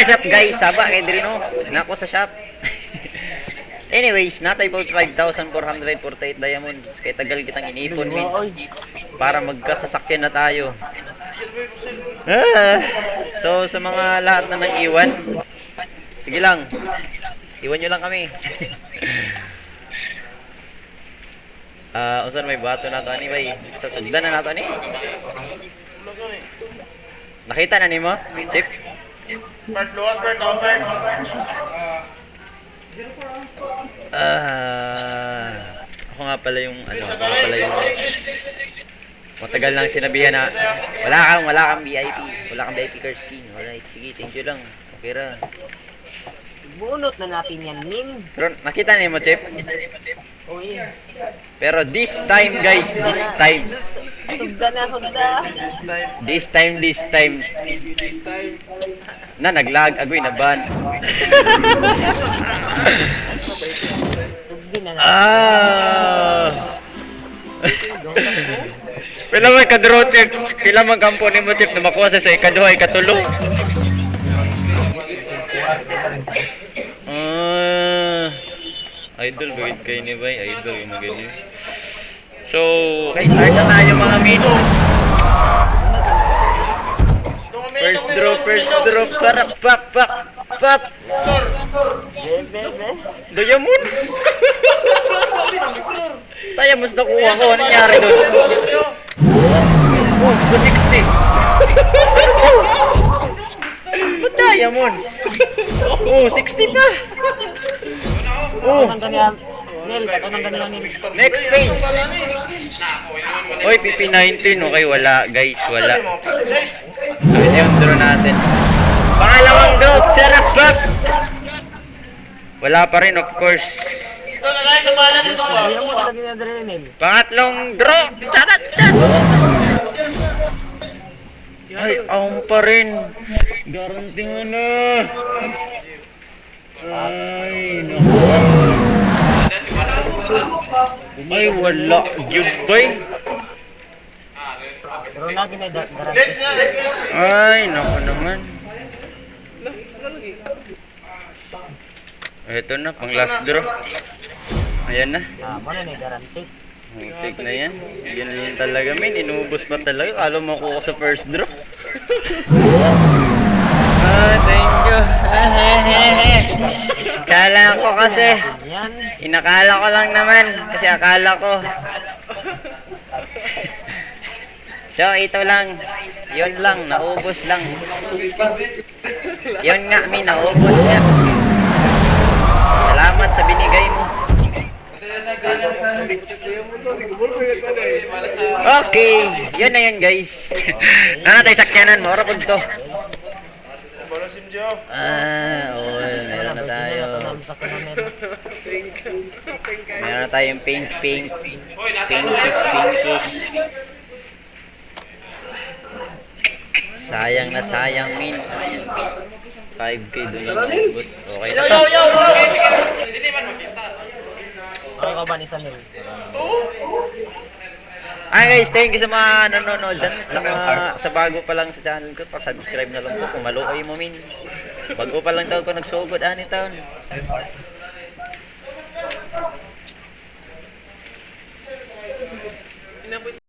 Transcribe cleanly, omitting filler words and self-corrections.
What's up, guys? Saba kay diri, no. Nako sa shop. Anyways, natay po 5,448 diamonds. Kay tagal kitang inipon, min. Para magkasasakyan na tayo. Ah, so, sa mga lahat na nang iwan, sige lang. Iwan nyo lang kami. Ah, unsan may bato na to ani bay? Sa sugdan na nato ani. Nakita na nimo, Chip? Part luwas, part down, part. Ah, ako nga pala yung ano, ako nga pala yung matagal nang sinabihan na wala kang VIP, wala kang VIP card skin. Alright, sige, thank you lang. Okay ra. Bunot na natin yan, Nin. Pero nakita nimo, Chip? Uy. Pero this time, guys, this time. Sugda na, sugda. This time, this time. Na naglag, agoy na ban. Sugdi na natin. Ah. Pila man ka draw, Chip? Pila man kampo nimo, Chip, na makuha sa ikaduha, ikatulo? Ah. Idol ba kay ni bay? Idol yung magaling. So, okay, start na tayo, mga min. First draw, para pak pak pak. Be, be, be. Diamond! Diamonds nakuha ko. Ano nangyari doon? Oh, 260. Ba't diamonds? Oh, 60 pa. Oh, Anong ganyan? Nel, anong ganyan, Nel? Next page. Oy, PP19. Okay, wala, guys. Wala. So, ito yung draw natin. Pangalawang draw. Charap pap! Wala pa rin, of course. Ito na guys, sa bala dito ba? Ayaw mo talaga na dali, Nel. Pangatlong draw! Charap chat! Ay, ang pa rin. Guarantee mo na. Ay, naku. Ay, wala. Goodbye. Pero lagi na garanti. Let's na, let's. Ay, naku naman. Ito na, pang last draw. Ayan na. Ah, mo na ni garanti. Muntik na yan. Yan lang talaga, min. Inubos pa talaga. Kala mo ko sa first draw. Ah, thank you. Kala ko kasi. Yan. Inakala ko lang naman. Kasi akala ko. So, ito lang. Yun lang. Naubos lang. Yun nga, min. Naubos nga. Salamat sa binigay mo. Okay, yun na yun, guys. Nana tayo sakyanan mo, ora to. Balo sim Joe. Ah, oo, meron na tayo. Meron na tayong pink, pink. Pinkish, pinkish. Sayang na sayang, min. 5K doon lang naubos. Okay na Yo, to. yo, yo, yo. Okay ka ba ni Sanel? Ay guys, thank you sa mga nanonood dyan, sa mga sa bago pa lang sa channel ko, pa-subscribe na lang po kung maluoy mo, min. Bago pa lang daw ko nagsugod ani taon.